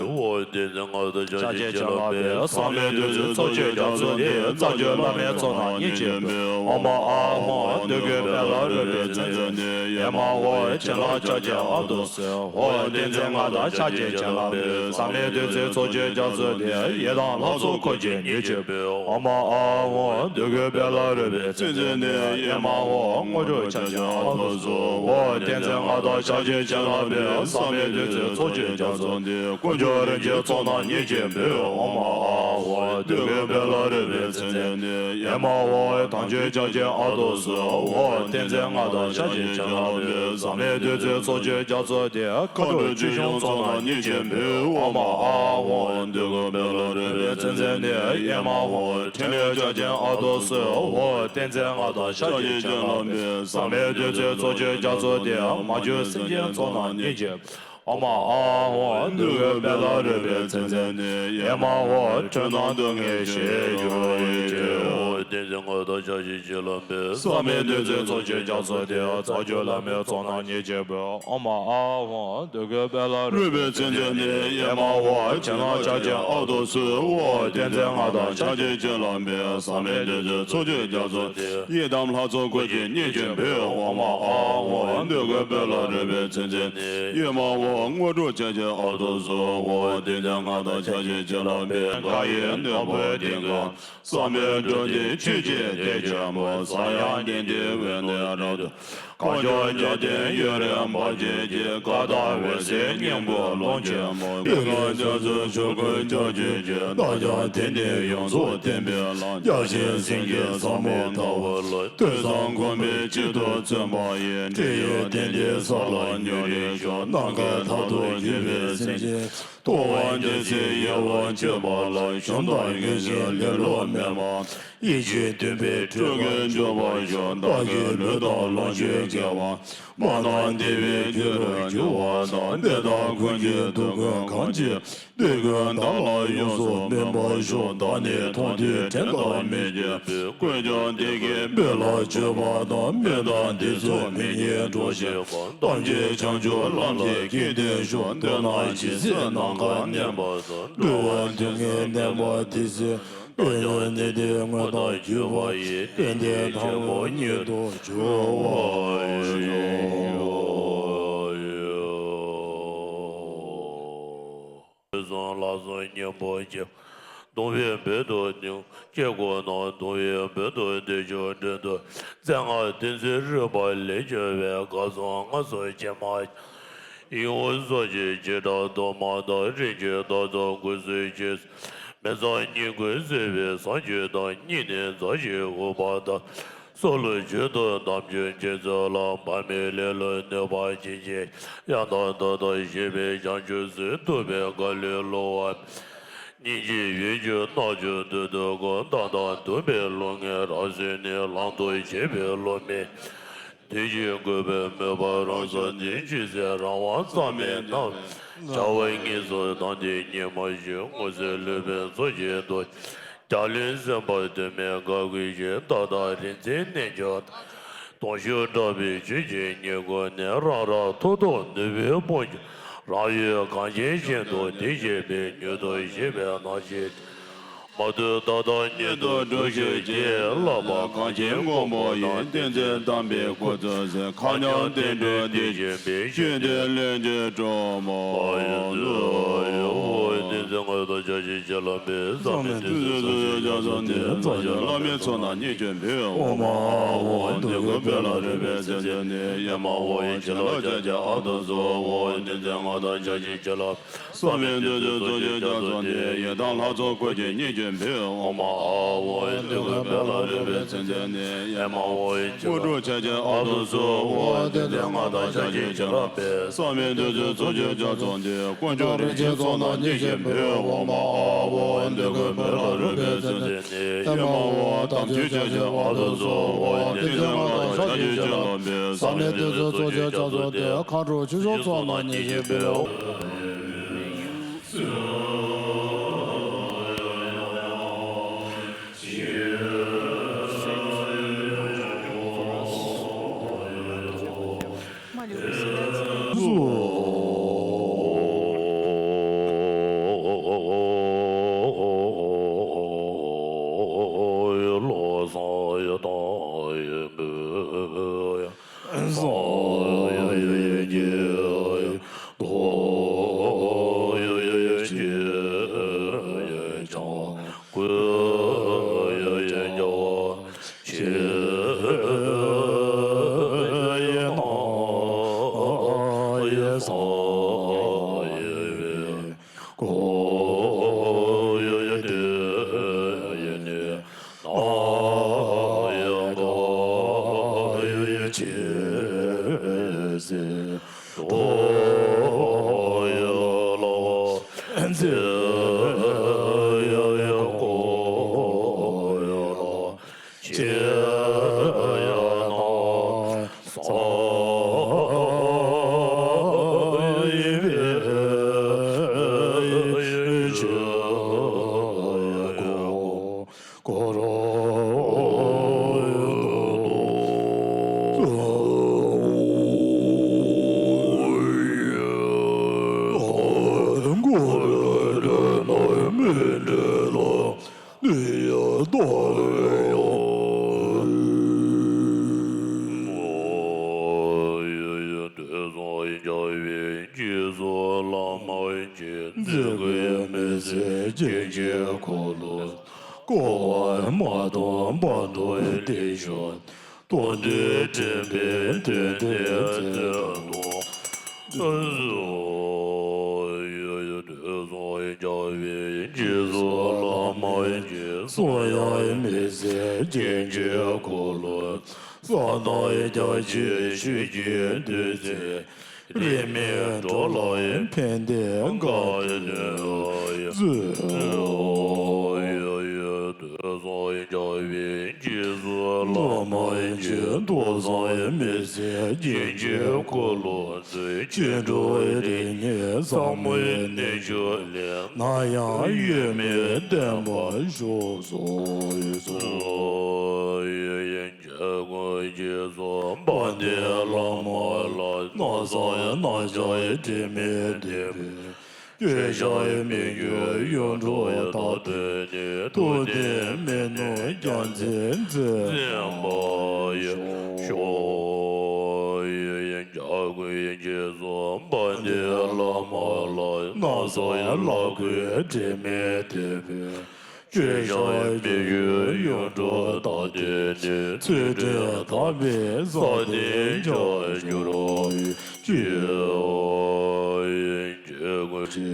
ཧོ། བསྟན་འཛིན་མངའ་བདག་ཕྱག་རྒྱའི་བྱིན་རླབས་འཕེལ། བསམ་ཡས་བདུད་རྩིའི་ཚོགས་མཆོད་རྒྱ་མཚོ་དེར། རྩ་བརྒྱུད་བླ་མའི་ཚོགས་རྣམས་ཉིད་ཀྱིས་འབུལ། ཨོཾ་ཨཱཿཧཱུྃ། འདོད་དགུའི་དཔལ་ལ་རོལ་པའི་མཚན་འཛིན་ནི། ཨེ་མ་ཧོ། བྱིན་རླབས་ཕྱག་རྒྱའི་ཨ་ཏོ་སུ། ཧོ། བསྟན་འཛིན་མངའ་བདག་ཕྱག་རྒྱའི་བྱིན་རླབས་འཕེལ། བསམ་ཡས་བདུད་རྩིའི་ཚོགས་མཆོད་རྒྱ་མཚོ་དེར། ཡི་དམ་ལྷ་ཚོགས་འཁོར་གྱིས་ཉིད་ཀྱིས་འབུལ། ཨོཾ་ཨཱཿཧཱུྃ། འདོད་དགུའི་དཔལ་ལ་རོལ་པའི་མཚན་འཛིན་ནི། ཨེ་མ་ཧོ། དངོས་གྲུབ་ཕྱག་རྒྱའི་ཨ་ཏོ་སུ། ཧོ། བསྟན་འཛིན་མངའ་བདག་ཕྱག་རྒྱའི་བྱིན་རླབས་འཕེལ། བསམ་ཡས་བདུད་རྩིའི་ཚོགས་མཆོད་རྒྱ་མཚོ་དེར། དཀོན་མཆོག་རིམ་བརྒྱའི་ཚོགས་རྣམས་ཉིད་ཀྱིས་འབུལ། ཨོཾ་ཨཱཿཧཱུྃ། འདོད་དགུའི་དཔལ་ལ་རོལ་པའི་མཚན་འཛིན་ནི། ཨེ་མ་ཧོ། དམ་ཆོས་ཕྱག་རྒྱའི་ཨ་ཏོ་སུ། ཧོ། བསྟན་འཛིན་མངའ་བདག་ཕྱག་རྒྱའི་བྱིན་རླབས་འཕེལ། བསམ་ཡས་བདུད་རྩིའི་ཚོགས་མཆོད་རྒྱ་མཚོ་དེར། མཁའ་འགྲོ་བཅུ་བཞི་ཚོགས་རྣམས་ཉིད་ཀྱིས་འབུལ། ཨོཾ་ཨཱཿཧཱུྃ། འདོད་དགུའི་དཔལ་ལ་རོལ་པའི་མཚན་འཛིན་ནི། ཨེ་མ་ཧོ། ཕྲིན་ལས་ཕྱག་ཆེན་ཨ་ཏོ་སུ། ཧོ། བསྟན་འཛིན་མངའ་བདག་ཕྱག་རྒྱའི་བྱིན་རླབས་འཕེལ། བསམ་ཡས་བདུད་རྩིའི་ཚོགས་མཆོད་རྒྱ་མཚོ་དེར། མ་གྱུར་སེམས་ཅན་ཚོགས་རྣམས་ཉིད་ཀྱིས། ཨོཾ་ཨཱཿཧཱུྃ། འདོད་དགུའི་དཔལ་ལ་རོལ་པའི་མཚན་འཛིན་ནི། ཨེ་མ་ཧོ། འཁྲུལ་སྣང་སྡུག་བསྔལ་ཞི་གྱུར་ཅིག། ཧོ། བསྟན་འཛིན་མངའ་བདག་ཕྱག་རྒྱའི་བྱིན་རླབས་འཕེལ། བསམ་ཡས་བདུད་རྩིའི་ཚོགས་མཆོད་རྒྱ་མཚོ་དེར། རྩ་བརྒྱུད་བླ་མའི་ཚོགས་རྣམས་ཉིད་ཀྱིས་འབུལ། ཨོཾ་ཨཱཿཧཱུྃ། འདོད་དགུའི་དཔལ་ལ་རོལ་པའི་མཚན་འཛིན་ནི། ཨེ་མ་ཧོ། བྱིན་རླབས་ཕྱག་རྒྱའི་ཨ་ཏོ་སུ། ཧོ། བསྟན་འཛིན་མངའ་བདག་ཕྱག་རྒྱའི་བྱིན་རླབས་འཕེལ། བསམ་ཡས་བདུད་རྩིའི་ཚོགས་མཆོད་རྒྱ་མཚོ་དེར། ཡི་དམ་ལྷ་ཚོགས་འཁོར་གྱིས་ཉིད་ཀྱིས་འབུལ། ཨོཾ་ཨཱཿཧཱུྃ། འདོད་དགུའི་དཔལ་ལ་རོལ་པའི་མཚན་འཛིན་ནི། ཨེ་མ་ཧོ། དངོས་གྲུབ་ཕྱག་རྒྱའི་ཨ་ཏོ་སུ། ཧོ། བསྟན་འཛིན་མངའ་བདག་ཕྱག་རྒྱའི་བྱིན་རླབས་འཕེལ། མཁའ་ཡི་ནོར་བུ་ལྡིང་ཁ། བསམ་པའི་འགྲོ་དོན་ཆོས་ཀྱི་གཏེར་ཆེན་པོ། ས་ཡང་ལྡན་དེ་འོད་ནི་རབ་ཏུ། གང་བྱོན་འཇིག་རྟེན་ཡུན་རིང་འབར་བྱེད་ཅིང་། ཀ་དག་འོད་གསལ་སྙིང་པོའི་ཀློང་ཆེན་མོ། པད་ཀྱི་རྒྱ་མཚོའི་ཆོས་སྐུ་འཇོ་སྐྱེད་ཅིང་། རྟག་ཀྱང་དེང་འདིར་ཡོངས་སུ་བརྟན་པའི་ལམ། བརྒྱ་བྱིན་སེང་གེ་ཟབ་མོ་ཟླ་བ་ལ། ཐོས་བསམ་སྒོམ་པའི་གཅིག་ཏུ་བརྩོན་པ་ཡིས། འདྲེ་ཡི་གདན་འདི་ས་ལ་མྱུར་རེ་ཞུ། ནམ་མཁའ་མཐར་ཐུག་གྱུར་པའི་སེམས་ཅན། ཐུབ་དབང་བདེ་ཚེ་ཡལ་བར་གྱུར་པ་ལ། གཞོམ་དང་ཡུན་ཞིང་ལེ་ལོ་མེད་པར། ཡིད་ཆེས་མཐུན་པའི་སྤྲུལ་སྐུ་འཇུག་པར་ཤོག། བདག་གི་ལུས་དང་ལོངས་སྤྱོད་དགེ་བ། མ་དང་བདེ་བའི་རྒྱུ་རུ་འགྱུར་བ་དང་། འདི་དག་ཀུན་གྱི་སྡུག་ཀུན་གང་ཞིག། འདོད་ཀུན་བདག་ལ་ཡོངས་སུ་སྨིན་པར་ཤོག། བདག་ནི་མཐོང་ཐོས་དྲན་དང་མི་སྐྱོ་བས། ཀུན་ཀྱང་བདེ་སྐྱིད་སྤེལ་ལ་སྤྱོད་པ་དང་། སྨོན་དང་འདི་ཚོགས་མི་ཉིད་འགྲོ་ཞིང་། ཐམས་ཅད་བྱང་ཆུབ་ལམ་གྱི་སྐྱེས་བུ་ཤོག། འདོད་ན་ཇི་སྲིད་ནམ་མཁའ་མཉམ་པ་དང་། འགྲོ་བ་སྡུག་བསྔལ་མནར་མེད་དེ་སྲིད། འགྲོ་ཀྱང་ནི་དེ་མངོན་དུ་གྱུར་པ་ཡི། དེ་འདི་ཐལ་མོ་ཉིད་དུ་གྱུར་པར་ཤོག། དུས་གསུམ་ལ་སོགས་སྙིང་པོ་བརྒྱད། གདུང་བའི་སྦུལ་དུ་ནི་སྐྱེ་དགུ་ནང་། གདུང་བའི་སྦུལ་དུ་འདི་ཕྱོགས་འགྲོ་དུས། རྩེ་ལྔ་བདུད་རྩིའི་རོལ་པ་ལས་གྱུར་པའི། གར་སོགས་རྔ་སོགས་གྱེན་མ་ཡིད་འོང་སོགས་ཀྱི་བྱེ་བྲག་དུ་མ་དང་། རིམ་གྱིས་བདག་སོགས་འགོད་ཚུལ་གྱིས། མི་ཚངས་སྙིང་ཁུང་བསིལ་བའི་ཟངས་ཀྱི་ཐང་། སྙིང་ནི་མཛའ་ཞིང་འུག་པ་དང་། སྲོག་ལུས་མཇུག་ཏུ་དམ་ཆོས་འཆད་ཚུལ་ལ། བག་མེད་ལེ་ལོའི་གནོད་པ་ཅི་བྱེད། ཡང་དག་མཐའ་དག་བཞེད་པའི་བྱང་ཆུབ་སེམས། ཐུབ་པའི་མཁའ་ལས་གློ་བ། སྙིང་རྗེའི་འོད་ཀྱི་རྣམ་འགྱུར་འདུད་དུ་དགོངས། བདག་དང་མཐུན་པའི་བློ་ངན་རང་སེམས་ནི། ལམ་དུ་བྱེད་པའི་བློ་མིན། དུས་ཀྱིས་བསྒོས་པའི་མོས་པ་རང་སར་ནི། ཅི་ཟེར་རང་དབང་རྩ་མེད་རྣམས། བྱ་བ་གཉིས་སུ་བདག་འདི་གཉིས་མ་ཞིག། སྔོ་ཚལ་ལུས་པའི་མཚོ་ཆེན་དུ། རྒྱ་གླིང་སེམས་དཔའ་དུ་མས་དགའ་བའི་ཞིང་། བདག་དང་རིག་འཛིན་རྣལ་འབྱོར་དང་། སྟོང་ཤུགས་དྲག་པོས་ཆོས་ཀྱི་གཉེར་ཁུག་ནས། རང་རང་ཐོག་ཐོག་ནུས་པའི་དཔུང་གིས། རང་ཡུལ་གངས་ཅན་ཞིང་དུ་དེ་སྐྱེས་པའི། མྱུར་དུ་ཤེས་པའི་སྣང་ཞིག་མ་ཐུལ་བདག་དང་མཉམ་དུ་འགྲུབ་ཤོག་ཅེས། བསླབ་པ་གངས་ཅན་མགོན་པོ་ཡི། བསྟན་འཛིན་དམ་པའི་སྐུ་ཚུལ་གསུང་། མཁའ་མཉམ་བསྟན་འགྲོའི་གཏེར་ཆེན་པའི། ཆོས་འདི་ལས་ཀྱི་གྲོགས་མོ་ལུ། བསྟན་འཛིན་མངའ་བདག་ཕྱག་རྒྱའི་བྱིན་རླབས་འཕེལ། བསམ་ཡས་བདུད་རྩིའི་ཚོགས་མཆོད་རྒྱ་མཚོ་འདི། རྩ་བརྒྱུད་བླ་མའི་ཚོགས་རྣམས་ཉིད་ཀྱིས་འབུལ། ཨོཾ་ཨཱཿཧཱུྃ། འདོད་དགུའི་དཔལ་ལ་རོལ་པའི་མཚན་འཛིན་ནི། ཨེ་མ་ཧོ། བྱིན་རླབས་ཕྱག་རྒྱའི་ཨ་ཏོ་སུ། ཧོ། བསྟན་འཛིན་མངའ་བདག་ཕྱག་རྒྱའི་བྱིན་རླབས། བསམ་ཡས་བདུད་རྩིའི་ཚོགས་མཆོད་རྒྱ་མཚོ་འདི། ཡི་དམ་ལྷ་ཚོགས་འཁོར་གྱིས་ཉིད་ཀྱིས། བོད་འོག་མ་ཨ་འོ་འདོད་དགུའི་བོན་ལ་རོལ་པའི་མཚན་ལྡན་ནི། ཨེ་མ་ཧོ། དངོས་གྲུབ་ཆར་ཆེན་ཨ་ཏུ་སུ་འོ། བདེ་ལྡན་མངའ་བདག་ཞལ་གཅིག་བྱིན་རླབས་པའི། བསམ་པའི་འདོད་ཚུལ་རྫོགས་ཕྱིར་རྒྱ་མཚོ་འདི། དཀོན་མཆོག་རིན་ཆེན་ཚོགས་རྣམས་མཉེས་ཤིང་བུ། འོག་མ་ཨ་འོ་འདོད་དགུའི་བོན་ལ་རོལ་པའི་མཚན་ལྡན་ནི། ཨེ་མ་ཧོ། དམ་ཆོས་ཆར་ཆེན་ཨ་ཏུ་སུ་འོ། བདེ་ལྡན་མངའ་བདག་ཞལ་གཅིག་བྱིན་རླབས་པའི། བསམ་པའི་འདོད་ཚུལ་རྫོགས་ཕྱིར་རྒྱ་མཚོ་འདི། མཁའ་འགྲོ་ཆོས་སྐྱོང་ཚོགས་རྣམས་མཉེས་ཤིང་བུ། རྗེས་སུ་བླ་མ་ཡི། མཛད་ཀྱི་མི་ཟད་རྗེ་བཙུན་འཁོར་ལོ། བསྐོར་བ་མ་དང་བར་དུ་བདེ་མཆོག་ཏུ་འདུས། དྲན་པས་དོན་དེ་མཛད་དུ་གསོལ། རྗེས་སུ་བླ་མ་ཡི། གསོ་ཡང་མི་ཟད་རྗེ་བཙུན་འཁོར་ལོ། གསང་སྔགས་རྒྱ་ཆེན་ཆོས་ཀྱི་བདུད་རྩི། རིས་མེད་འགྲོ་ལ་ཕན་བདེ་གང་ཡོད་བསྩལ། དུས་གསུམ་རྒྱལ་བའི་རྗེས་སུ་བླ་མ་ཡི། ཐོས་བསམ་མི་ཟད་རྗེ་བཙུན་འཁོར་ལོ་མཛོད། སྤྱན་དྲུག་རིགས་ལྔའི་ཟབ་མོའི་རྣལ་འབྱོར་ལས། ནམ་ཡང་གཡོ་མེད་བརྟན་པར་ཤོག། གསོལ། རྒྱལ་ཀུན་རྗེས་སུ་དཔལ་ལྡན་བླ་མ་ལ། ནམ་བསམ་ཡང་ནམ་འཆར་དྲི་མེད་བདེ་བའི། སྐྱོ་ཤས་མི་འགྱུར་གཡུང་དྲུང་དག་ཐོབ་ནས། ཐུབ་བསྟན་མི་ནུབ་རྒྱལ་མཚན་རྩེར་འཛིན་པར་ཤོག། རྒྱལ་ཀུན་རྗེས་སུ་དཔལ་ལྡན་བླ་མ་ལ། ནམ་བསམ་ཡང་ལ་ཁུག་དྲི་མེད་བདེ་བའི། སྐྱོ་ཤས་མི་འགྱུར་གཡུང་དྲུང་དག་ཐོབ་ནས། ཚུལ་ཁྲིམས་དག་པའི་ས་སྟེང་འཆར་འགྱུར་ཅིག།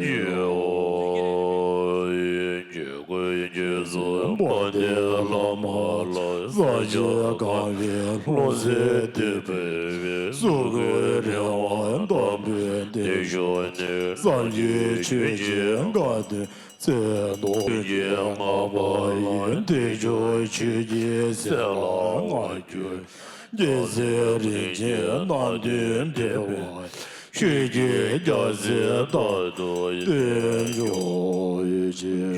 རྒྱལ་ཀུན་རྗེས་སུ་དཔལ་ལྡན་བླ་མ་ལ། ཟབ་ཆོས་གང་བའི་ལྷུང་བཟེད་དུ་སྦས་པའི། གཟུགས་སྐུ་རིང་བ་དམ་པའི་གདན་བཞུགས་ནས། བསམ་རྒྱུད་ཆོས་ཀྱི་དགའ་སྟོན་སྩལ་དུ། ཆོས་ཀྱི་བསྔགས་པ་ཡི། བདེ་མཆོག་ཆོས་ཀྱི་ཟེར་ལ་བསྔགས་གྱུར། རྒྱལ་སྲས་རིན་ཆེན་རྣམས་དང་འཕྲད་པ། ཆོས་ཀྱི་རྒྱལ་མཚན་རྟག་ཏུ་བསྟན་གྱུར་ཅིག།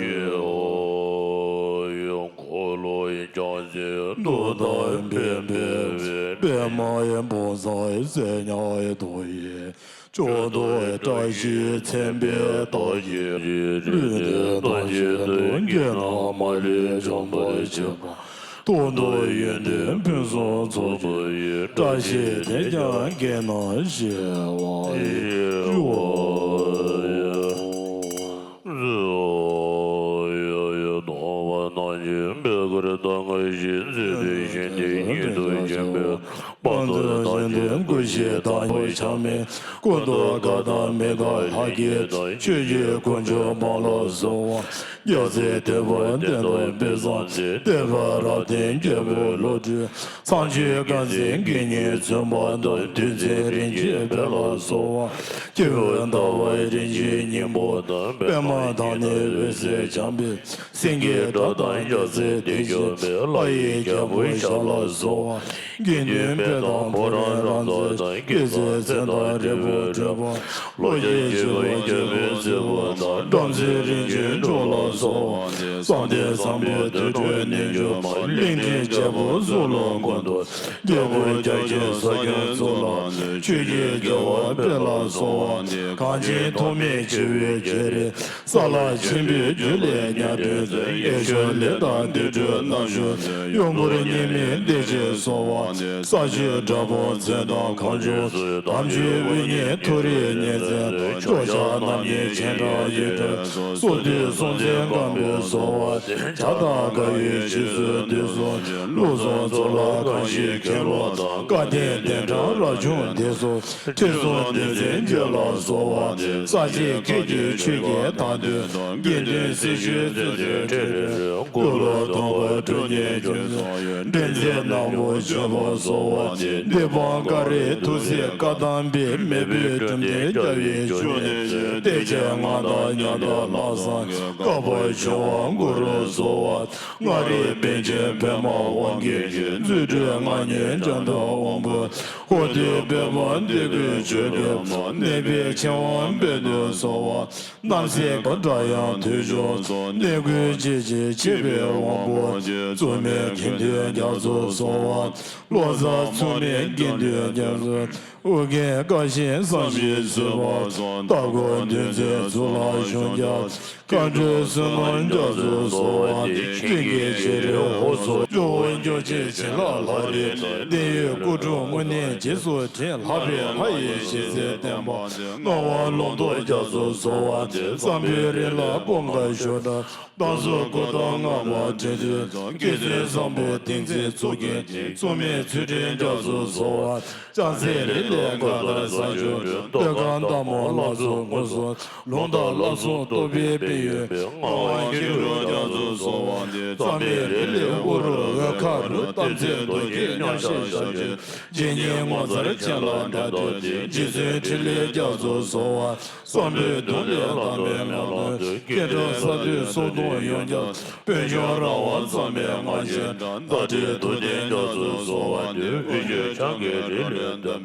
འཁོར་ལོའི་རྒྱལ་མཚན་གདུགས་དང་ཕན་པའི་དཔལ། པདྨ་ཡི་འབུམ་ཚམས་ཟེར་ཉམས་དོ་ཡི། ཕྱོགས་བཅུའི་བཀྲ་ཤིས་མཚན་དཔལ་དག་གིས་བསུ། ལུས་འདི་ཐམས་ཅད་དུ་འགྱུར་ན་མ་ལུས་འཇོམས་པར་བྱེད་པ། ཐོག་ཏུ་ཡོན་ཏན་ཕུན་སུམ་ཚོགས་པ་ཡི། བཀྲ་ཤིས་དེས་ཀྱང་བརྒྱན་གནང་ཞེས་པ་ཡི། སྟོན་པ་རྣམས་ཀྱི་བེ་ཀར་དང་ངེས་ཤེས་མཛད་དེ་བཞིན་དེ་ཉིད་དུ་བཞེངས་པའི་དཔལ་དུ་བཏང་ཞིང་སྐུ་ ཞེས་དང་པོ་ཆགས་མེད་ཀུན་ཏུ་དགའ་དང་མི་དགའ་ལྷ་བརྒྱད་དང་ཆོས་ཀྱི་དཀོན་མཆོག་དམངས་ལ་གསོལ་བ། རྒྱལ་སྲས་བསྟན་པ་བསྟན་དང་དཔལ་བཟང་བསྟན་པ་རབ་བརྟན་རྒྱལ་པོའི་བློ་གྲོས། མཚམས་གཅོད་དཀར་མཛེས་དགེ་བསྙེན་བཙུན་པ་དང་འདུལ་འཛིན་རིན་ཆེན་དཔལ་ལ་གསོལ་བ། སྐྱེས་བུ་ཟླ་བ་རིན་ཆེན་སྙིང་པོ་དང་པདྨ་དང་ནི་འོད་ཟེར་འཆང་བའི་སེང་གེའི་སྒྲ་དང་རྒྱལ་སྲས་བདེ་སྤྱོད་པའི་ལྷ་ཡི་རྒྱལ་པོ་ཞབས་ལ་གསོལ་བ། དགེ་འདུན་དཔལ་དང་ཕོ་བྲང་རབ་མཛེས་དང་སྐྱེད་ཚལ་མཚན་དང་རི་བོའི་རོལ་པ། ལོ་བརྒྱ་བཞེས་པའི་རྒྱལ་པོའི་བརྩེ་བ་དང་བྲམ་ཟེ་རིན་ཆེན་མཆོག་ལ་གསོལ་བ། བསམ་གཏན་བཟང་པོའི་དུར་ཁྲོད་རྣལ་འབྱོར་མ་གླིང་ཕྲན་རྒྱལ་པོ་གཙུག་ལག་མགོན་དུ་རྒྱལ་པོ་རྒྱལ་ཆེན་ས་སྐྱོང་གཙུག་ལག་ཆོས་ཀྱི་རྒྱལ་བ་དཔལ་ལ་གསོལ་བ། གངས་ཅན་ཐོགས་མེད་བྱེ་བའི་བྱེ་རེ། ས་ལ་ཆེན་པོའི་རྒྱུད་ལས་ཉ་སྦྲུལ་ཚོ། ཡེ་ཤེས་ལས་དང་བདུད་འགྲོ་རྣམ་ཤོར་ཚོ། གཡོ་འགུལ་གཉིས་མེད་བདེ་ཆེན་གསོལ་བ། ས་ཆུ་བྲག་ཕུག་མཚན་དང་གངས་ལྗོངས་ཚོ། དམ་ཆོས་དབུ་བརྙེས་མཐོ་རིས་ཉིན་མཚན་དང་། ཕྱོགས་བཅུ་རྣམ་གཉིས་སྤྱན་དྲངས་ཡིད་སྤྲུལ་ཚོ། སོ་བདུན་སྲོང་བཙན་སྒམ་པོའི་གསོལ་བ། བྱ་དང་དགའ་བའི་རྗེས་སུ་འདུད་ཚོ། ལུགས་གསུམ་གཙུག་ལག་ཁང་བཞིའི་མཁན་སློབ་དང་། བཀའ་བསྟན་གདན་དྲངས་རབ་བྱུང་སྡེ་ཚོ། ཁྲི་སྲོང་ལྡེ་བཙན་རྗེ་ལ་གསོལ་བ། ས་གཅིག་ཁྱེད་ཀྱི་ཆོས་ཀྱི་དར་ཕུད་དང་། དགེ་འདུན་སྲི་ཞུའི་བརྩོན་འགྲུས་ཁྲི་རེ་རེ། འགོ་ལ་དམ་པ་གྲུབ་བརྙེས་ཀུན་བཟང་ཡོད། འདྲེན་མཛད་ནག་པོ་ཆོས་འཕགས་གསོལ་བ་འདེབས། འདི་འབངས་ཀ་རའི་ཐུགས་སྲས་བཀའ་གདམས་པའི། མེས་པོའི་གྲུབ་བརྟན་རྒྱལ་བའི་བཅུ་གནས་ཆོས། བདེ་ཆེན་མངའ་བདག་ཉག་ཕྲ་ལྷ་བཟང་གི། བཀའ་བབས་ཆོས་དབང་གུ་རུ་གསོལ་བ། མངའ་རིས་པཎ་ཆེན་པདྨ་དབང་གིས་བརྒྱན། རྫུ་འཕྲུལ་མངའ་བརྙེས་བྱ་བྲག་དབང་པོ། ཧོར་སྡེ་པདྨ་འདོད་དགུའི་ཆོས་སྒྲོན་མ། གནས་པའི་ཆོས་དབང་དཔལ་དུ་གསོལ་བ། རྣམ་སྲས་པ་ཏྲ་ཡང་དུས་མཆོག་ཚོ། གནས་ཀུན་འཇིགས་བྱེད་ཆིབས་པའི་དབང་པོ། བཙུན་མའི་དགེ་འདུན་རྒྱ་མཚོར་གསོལ་བ། བློ་བཟང་མཚུངས་མེད་དགེ་འདུན་རྒྱ་མཚོ། ཨོ་རྒྱན་བཀའ་བཞིན་བསམ་བཞིན་བཟོད་པ་སོགས། རྟ་མགོ་འདུལ་འཛིན་གཙུག་ལག་གཞུང་བརྒྱ། མཁའ་འགྲོའི་བསོད་ནམས་རྒྱ་མཚོར་གསོལ་བ་འདེབས། སྤྲིན་གྱི་བྱེ་རིལ་འོད་སོགས་སྤྲོ། འཇོ་བོ་འཇོ་ཆེན་བྱིན་རླབས་ལྷ་རིའི་གྲས། བདེ་ཡོད་སྐུ་དྲུང་དངོས་གནས་རྗེས་སུ་དྲན། ལྷག་པའི་ལྷ་ཡི་ཞལ་ཟས་བསྟན་པ་ཟིན། སྣང་བ་ལུང་རྟོགས་རྒྱ་མཚོར་གསོལ་བ་འདེབས། བསམ་པའི་རི་ལ་སྤོམ་དཀར་ཞོ་འདྲ། བདག་སོགས་སྐུ་ཐང་ལྔ་པ་དྲན་དུས་སྐྱེ་ཚུལ་བཟང་པོའི་ཏིང་འཛིན་གཙུག་རྒྱན་ཅན། མཚུངས་མེད་ཚུལ་ཁྲིམས་རྒྱ་མཚོར་གསོལ་བ། ལྕགས་ཚེ་རི་ལས་མཁའ་ལྟར་ས་ཆུ་སྤྲོ། སྟོད་ཁ་མདའ་མོ་ལ་སོགས་དངོས་སུ། ལུང་དང་བླ་སྲོག་གཏོགས་པའི་དཔལ་ཡོན་པའི། ངག་དབང་མཁྱེན་གྲོལ་རྒྱ་མཚོར་གསོལ་བ་འདེབས། བསམ་པའི་རི་ལས་དབུ་རུ་འོད་ཁ་རུ། རྟག་འཛིན་རྡོ་རྗེའི་མཉམ་གཤིབ་ཞབས་ཀྱུ། རྗེ་ཉིད་ངོ་མཚར་སྤྱན་ལ་འདྲ་སྟེ། རྗེ་བཙུན་ཕྲིན་ལས་རྒྱ་མཚོར་གསོལ་བ། བསམ་པའི་གདུང་ལས་ལྷ་མོའི་ངག་དབང་ཐོས། སྐད་གྲགས་ས་སྟོད་སོག་དུང་ཡུལ་གྱར། དཔལ་འབྱོར་ར་བ་བསམ་པའི་སྔགས་ཆེན་འདྲ། བདག་ཁྲི་ཐུབ་བསྟན་རྒྱ་མཚོར་གསོལ་བ་འདེབས། དབུས་ཆོས་ཕྱག་གི་རི་ལས་བཏོན།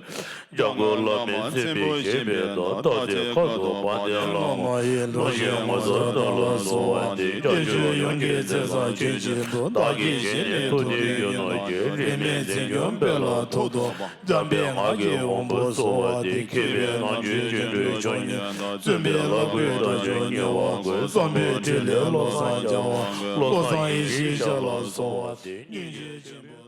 ལྗང་གུ་ལྷ་མོས་མཚན་ཕུད་བཞད་པའི་མདོག །སྟག་རྩེ་མཁར་དུ་བང་སྟེང་བླ་མ་ཡི། ལོངས་སྤྱོད་ངོ་མཚར་རྟ་ལ་གསོལ་བ་འདེབས། སྐྱེ་མཆེད་ཡོངས་ཀྱི་ཚེ་བསགས་ཆོས་ཀྱི་མདོ། བདག་གི་ཞལ་ནས་ཐུགས་བརྟན་གཡོ་ནོ་ཆེ། རིས་མེད་མཚན་མགོན་དཔལ་ལ་ཐུགས་རྗེ་ཆེ། འཇམ་པའི་ངག་གི་དབང་པོར་གསོལ་བ་འདེབས། མཁས་པའི་ངག་འཇུག་སྤྱོད་འགྲོའི་མཆོག་བརྙེས་དང་། བཙུན་པའི་ལག་གུས་དགྲ་བཅོམ་མྱུར་བར་འགོད། བསམ་པའི་ཕྲིན་ལས་བློ་བཟང་རྒྱལ་བ། བློ་བཟང་ཡེ་ཤེས་ཞབས་ལ་གསོལ་བ་འདེབས། སྙིང་རྗེ་ཆེན་པོ།